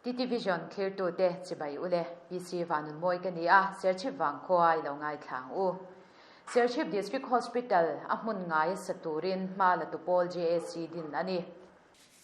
TT Vision thlirtute chibai ule, PC Vanunmawi ka ni a, Serchhip vangkhua i lo ngaithla ang u. Serchhip District Hospital a hmun ngai sa turin hma la tu pawl JAC din a ni.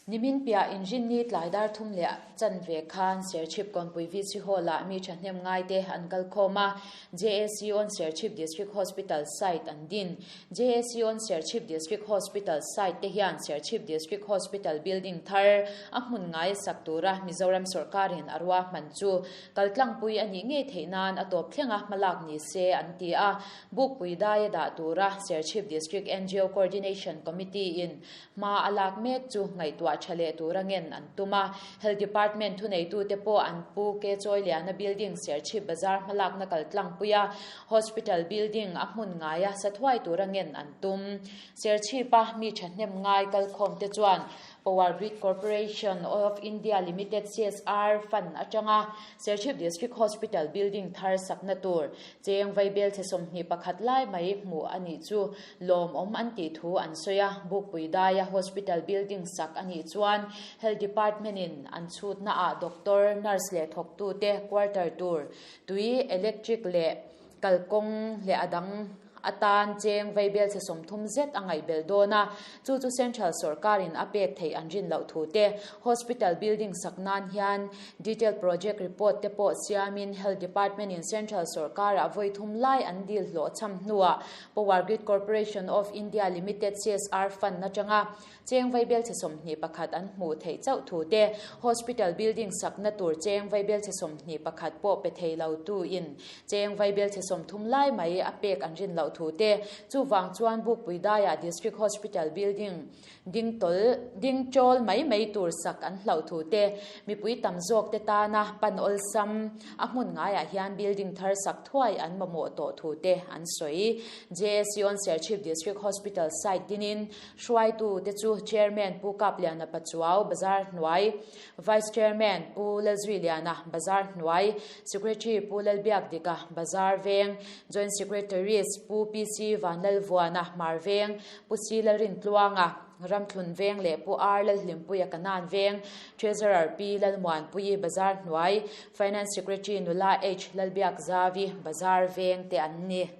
Nimin piah inrinni tlai dar thum leh chanve khan Serchhip Kawnpui VC Hall-ah mi thahnem ngaite an kal khawm a, JAC on Serchhip District Hospital site an din. JAC on Serchhip District Hospital site te hian Serchhip District Hospital building thar a hmun ngai sak tura Mizoram sawrkarin a ruahman chu kaltlangpui a nih ngei theih nan a tawp thlenga hmalak ni se an ti a. Bukpui daia dah tura Serchhip District ngo Coordination Committee in Hma a lak mek chu ngaihtuah tha leh tura ngen an tum a, Health Department thuneitute pawh an pu ke Chawiliana Building Serchhip Bazar hmalakna kaltlangpui a, Hospital Building a hmun ngaia sa thuai tura ngen an tum. Serchhipa mi thahnem ngai kalkhawmte chuan Power Grid Corporation of India Limited CSR Fund atanga Serchhip District Hospital Building thar sakna tur cheng vaibelchhe 21 lai mai hmuh a nih chu Lawmawm an tih thu an sawi a, Bukpui daia Hospital building sak a nih chuan Health Department-in an chhutnaah doctor, nurse leh thawktute quarter tur, tui, electric leh kalkawng leh a dang atan cheng vaibelchhe 30 zet a ngaihbelh dawn a, chu chu Central sawrkarin a pek theih an rin loh thu te, Hospital building sak nan hian detailed project report te pawh siamin Health Department-in Central sawrkarah vawi thum lai an dil hlawhchham hnuah Power Grid Corporation of India Limited CSR Fund atanga cheng vaibelchhe 21 an hmuh theih chauh thu te, Hospital building sakna tur cheng vaibelchhe 21 pawh pe thei lo tu in cheng vaibelchhe 30 lai mai a pek an rin loh thu te, chuvang chuan Bukpui daiah District Hospital building Ding tawl, ding chawl mai mai tur sak an hlauh thu te, mipui tam zawk te tana pan awlsam a hmun ngaiah hian building thar sak thuai an mamawh tawh thu te an sawi. JSC on Serchhip District Hospital site dinin hruaitu te chu Chairman Pu Kapliana Pachuau, Bazar Hnuai, Vice Chairman Pu Lalzuiliana, Bazar Hnuai, Secretary Pu Lalbiakdika, Bazar Veng, Joint Secretaries Pu PC Vanlalvuana, Hmar Veng, Pu Si Lalrintluanga, Ramthlun Veng leh Pu Ar Lalhlimpuia Kanan Veng, Treasurer Pi Lalmuanpuii Bazar Hnuai, Finance Secretary Nula H Lalbiakzavi Bazar Veng te an ni.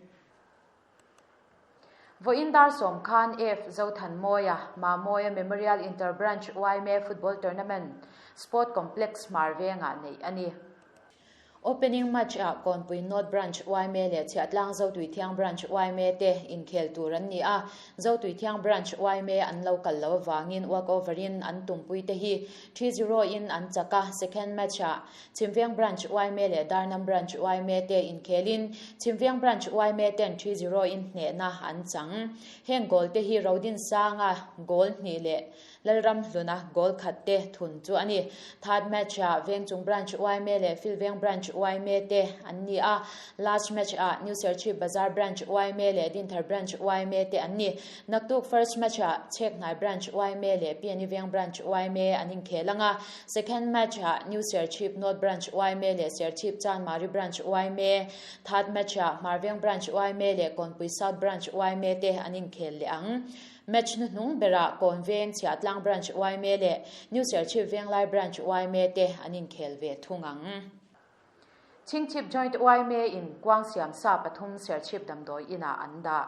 Vawiin dar sawm khan F Zothanmawia, Mamawia Memorial Inter-Branch yma Football Tournament Sport Complex Hmar Vengah neih a ni. Opening match ah Kawnpui North Branch yma leh Chhiahtlang Zotuithiang Branch yma te inkhel tur an ni a, Zotuithiang Branch yma an lo kal loh avangin walkover in an tumpui te hi 3-0 in an chak a, second match ah Chhimveng Branch yma leh Darnam Branch yma te inkhelin Chhimveng Branch yma ten 3-0 in hnehna an chang. Heng goal te hi Rodinsanga goal hnih leh Lalramhluna goal khat te thun chu a ni. Third match ah Vengchung Branch yma leh Filveng Branch yma te an ni a, last match ah New Serchhip Bazar Branch yma leh Dinthar Branch yma te an ni. Naktuk first match ah Chhekhnai Branch yma leh Piani Veng Branch yma an inkhel ang a, second match ah New Serchhip North Branch yma leh Serchhip Chanmari Branch yma, third match ah Hmarveng Branch yma leh Kawnpui South Branch yma te an inkhel leh ang. Match hnuhnung berah Kawnveng Chhiahtlang Branch yma leh New Serchhip Venglai Branch yma te an inkhel ve thung ang. Chhingchhip Joint yma in kuang siam sa pathum Serchhip damdawi inah an dah.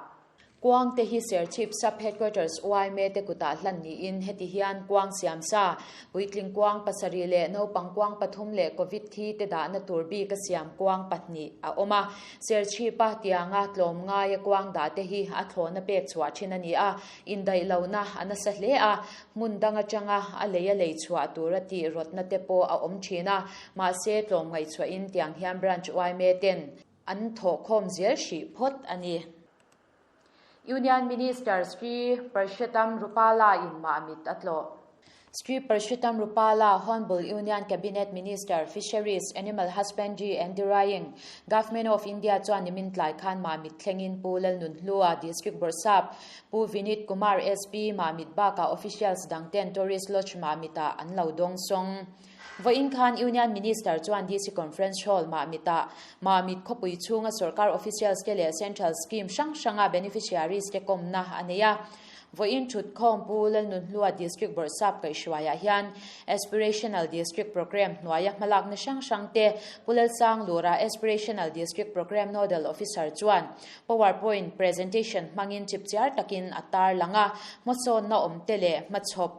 Kuang te hi Serchhip Sub Headquarters yma te kutah hlan niin heti hian kuang siam sa, puitling kuang pasarih leh naupang kuang pathum leh Covid thi te dahna tur bik a siam kuang pahnih a awm a. Serchhipa tianga tlawm ngaia kuang dah te hi a thlawhna pek chhuah thin a ni a, indaih lohna a nasa hle a, hmun dang atanga a lei a lei chhuah tura tih rawtna te pawh a awm thin a, mahse tlawm ngaihchhuahin tiang hian Branch yma ten an thawhkhawm zel hrih phawt a ni. Union Minister Sri Parshottam Rupala in Mahmit a tlawh. Sri Parshottam Rupala, Honourable Union Cabinet Minister, Fisheries, Animal Husbandry and Dairying, Government of India chuan nimin tlai khan Mahmit thlengin Pu Lalnunhlua, District Bawrhsap, Pu Vinit Kumar SP, Mahmit bakah officials dangten Tourist Lodge Mahmit-ah an lo dawng sawng. Vawiin khan Union Minister chuan DC Conference Hall Mahmit-ah Mahmit khawpui chhunga sorkar officials te leh Central Scheme hrang hranga beneficiaries te kawmna a nei a. Vawiin thutkhawm Pu Lalnunhlua District Bawrhsap kaihhruaiah hian Aspirational District Programme hnuaia hmalakna hrang hrang te Pu Lalsanglura Aspirational District Programme Nodal Officer chuan Powerpoint presentation hmangin chipchiar takin a tarlang a, hmasawnna awmte leh hmachhawp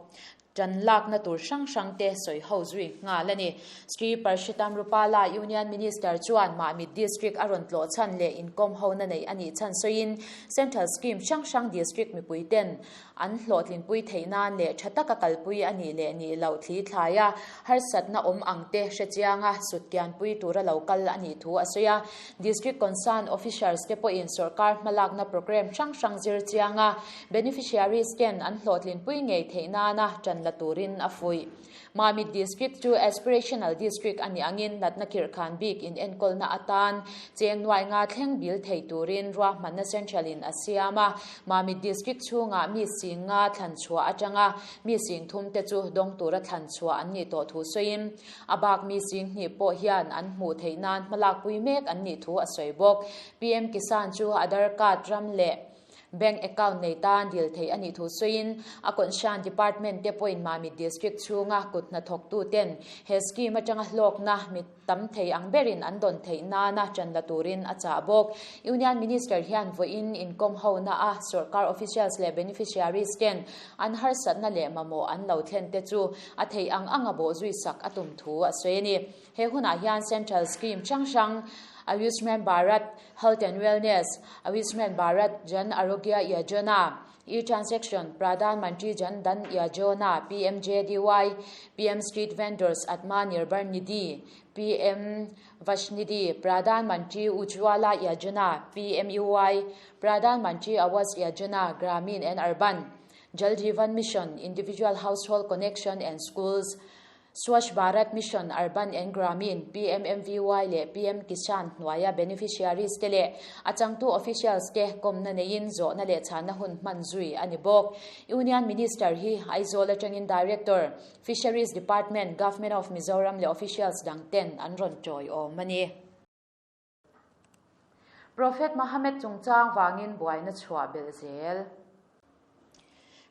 Ṭan lakna tur hrang hrang te sawi ho zui nghal a ni. Sri Parshottam Rupala Union Minister chuan Mamit District a rawn tlawh chhan leh inkawm hona neih a nih chhan sawiin Central Scheme hrang hrang District mipui ten an hlawhtlinpui theih nan leh tha taka kalpui a nih leh nih loh thli thlai a, harsatna awm ang te hrechianga sutkianpui tura lo kal a nih thu a sawi a. District Concern Officers te pawhin sawrkar hmalakna programme hrang hrang zir chianga Beneficiaries ten an hlawhtlinpui ngei theih nana ṭan la turin a fuih. Mamit District chu Aspirational District a nih angin natna khirhkhan bik in enkawlna atan cheng nuai nga thleng bil thei turin ruahmanna Central in a siam a. Mamit District chhungah mi sing nga thlan chhuah atanga mi sing thum te chu dawng tura thlan chhuah an nih tawh thu sawiin a bak mi sing hnih pawh hian an hmuh theih nan hmalakpui mek an nih thu a sawi bawk. PM Kisan chu Aadhar Card ram leh Bank account nei tan dil theih a nih thu sawiin a concern department te pawhin Mamit District chhunga kut hnathawktu ten he scheme atanga hlawkna mi tam thei ang berin an dawn theih nana ṭan la turin a chah bawk. Union Minister hian vawiin inkawm hona a sawrkar officials leh beneficiaries ten an harsatna leh mamawh an lo thlen te chu a theih ang anga bawhzui sak a tum thu a sawi a ni. He hunah hian Central Scheme hrang hrang Ayushman Bharat, Health and Wellness, Ayushman Bharat Jan Arogya Yojana, E-Transaction, Pradhan Mantri Jan Dhan Yojana, PMJDY, PM Street Vendors Atma Nirbhar Nidhi, PM Vashnidhi, Pradhan Mantri Ujjwala Yojana, PMUY, Pradhan Mantri Awas Yojana, Gramin and Urban, Jal Jeevan Mission, Individual Household Connection and Schools, Swachh Bharat Mission, Urban and Gramin, PMMVY leh PM Kisan hnuaia beneficiaries te leh a changtu officials te kawmna neiin zawhna leh chhanna hun hman zui a ni bawk. Union Minister hi Aizawl atangin Director, Fisheries Department, Government of Mizoram leh officials dang ten an rawn tawiawm a ni. Prophet Muhammad chungchang vangin buaina chhuah belh zel.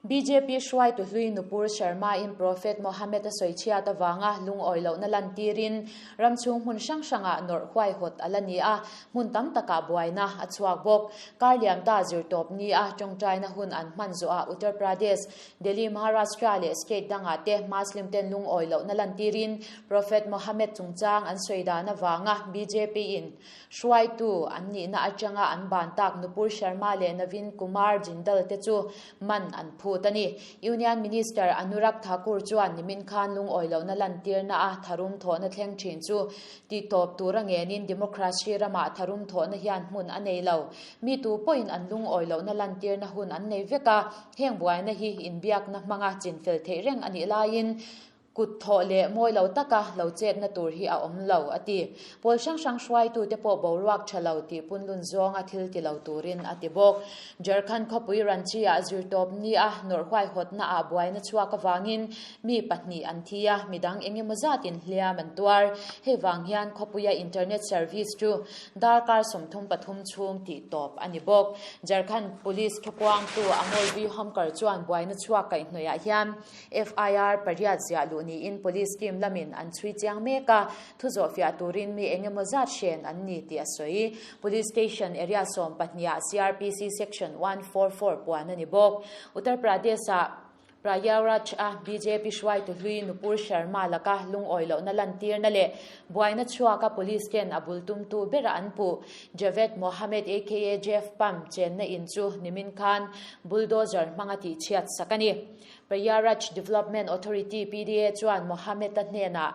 Bjp hruaitu hlui Nupur Sharma-in Prophet Muhammad a sawi chhiat avanga lungawi lohna lantirin ram chhung hmun hrang hrangah nawrh huaihawt a la ni a, hmun tam takah buaina a chhuak bawk. Kar liam ta zirtawp ni a tawngtaina hun an hman zawhah Uttar Pradesh, Delhi, Maharashtra leh state dangah te Muslim ten lungawi lohna lantirin Prophet Muhammad chungchang an sawi dan avanga BJP-in hruaitu an nihna atanga an ban tak Nupur Sharma leh Naveen Kumar Jindal te chu man an phut a ni. Union Minister Anurag Thakur chuan nimin khan lungawi lohna lantirna a tharum thawhna thleng thin chu tihtawp tura ngenin democracy ramah tharum thawhna hian hmun a nei lo. Mi tu pawhin an lungawi lohna lantirna hun an nei vek a, heng buaina hi inbiakna hmanga chinfel theih reng a nih laiin Kut thawh leh mawi lo taka lo chetna tur hi a awm lo, a ti. Pawl hrang hrang hruaitute pawh boruak tha lo tih punlun zawnga thil ti lo turin a ti bawk. Jharkhand khawpui Ranchi-ah zirtawp nia nawrh huaihawtna ah buaina chhuak avangin mi pahnih an thi a, midang eng emaw zatin hliam an tuar. Hei vang hian khawpuia internet service chu darkar 33 chhung tih tawp a ni bawk. Jharkhand Police thupuangtu Amol V Homkar chuan buaina chhuak kaihhnawihah hian FIR pariat ziah luh niin Police team lamin an chhui chiang mek a, thu zawhfiah turin mi eng emaw zat hren an ni tih a sawi. Police Station area 12 ah CrPC Section 144 puan a ni bawk. Uttar Pradesh-ah Prayagraj a bjp hruaitu hlui Nupur Sharma laka lungawi lohna lantirna leh buaina chhuaka Police ten a bul tumtu bera an puh Javed Mohammed aka Jeff Pam chenna in chu nimin khan bulldozer hmanga tihchhiat sak a ni. Prayagraj Development Authority, PDA, chuan Mohammed-a hnenah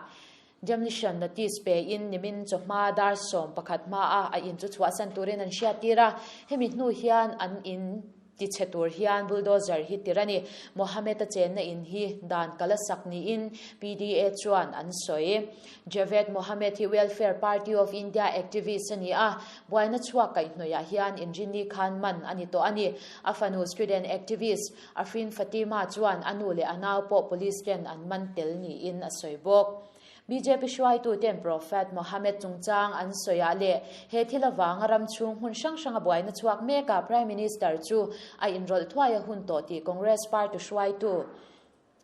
demolition notice pein nimin chawhma dar 11 hmaa a in chu chhuahsan turin an hriattir a, hemi hnu hian an in tichhe tur hian bulldozer hi tir a ni. Mohammed-a chenna in hi dan kala sak niin PDA chuan an sawi. Javed Mohammed hi Welfare Party of India activist a ni a, buaina chhuak kaihhnawihah hian inrini khan man a ni tawh a ni. A fanu student activist Afreen Fatima chuan a nu leh a nau pawh police ten an man tel niin a sawi bawk. Bjp hruaituten Prophet Mohammed chungchang an sawiah leh he thil avanga ram chhung hmun hrang hranga buaina chhuak mekah Prime Minister chu a inrawlh thuai a hun tawh tih Congress party hruaitu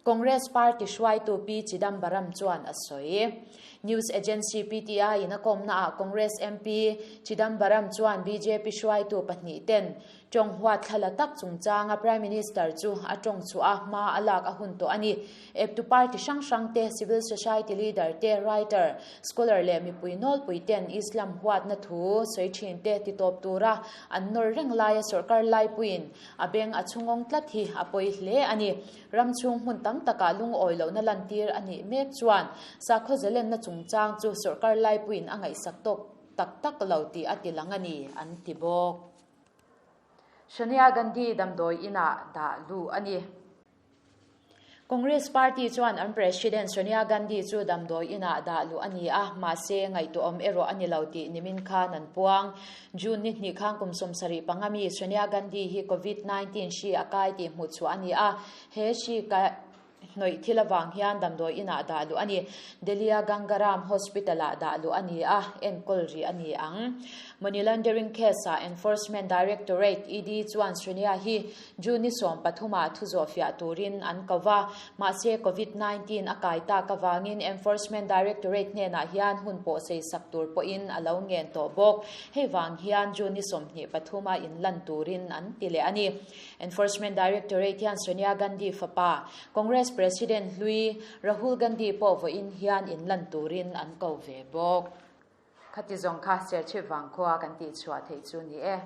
Congress party hruaitu P Chidambaram chuan a sawi. News agency PTI in a kawmnaah Congress MP Chidambaram chuan bjp hruaitu pahnihten Tawng huat thla la tak chungchanga Prime Minister chu a tawng chhuah a, hma a lak a hun tawh a ni. Eptu party hrang hrang te, civil society leader te, writer, scholar leh mipui nawlpui ten Islam huatna thu sawi thin te titawp tura an nawr reng laia sawrkar laipuiin a beng a chhungawng tlat hi a pawi hle a ni. Ram chhung hmun tam takah lungawi lohna lantir a nih mek chuan sakhaw zalenna chungchang chu sawrkar laipuiin a ngaihsak tawk tak tak lo tih a tilang a ni, an ti bawk. Sonia Gandhi damdawi inah dah luh a ni. Congress party chuan an President Sonia Gandhi chu damdawi inah dah luh a ni a, mahse ngaihtuahawm erawh a ni lo tih nimin khan an puang. June ni hnih khan kum 75 mi Sonia Gandhi hi Covid 19 hri a kai tih hmuh chhuah a ni a, he hri Hnawih thil avang hian damdawi inah dah luh a ni. Delhi-a Gangaram Hospital-ah dah luh a ni a, enkawl rih a ni ang. Money laundering case-ah Enforcement Directorate, ED, chuan Sonia hi June ni 13 ah thu zawhfiah turin an ko va. Mahse, Covid 19 a kai tak avangin Enforcement Directorate hnenah hian hun pawh sei sak tur pawhin a lo ngen tawh bawk. Hei vang hian June ni 23 a inlan turin an ti leh a ni. Enforcement Directorate hian Sonia Gandhi fapa, Congress President hlui Rahul Gandhi pawh vawiin hian inlan turin an ko ve bawk. Khati zawng kha Serchhip vangkhua kan tihchhuah theih chu ni e.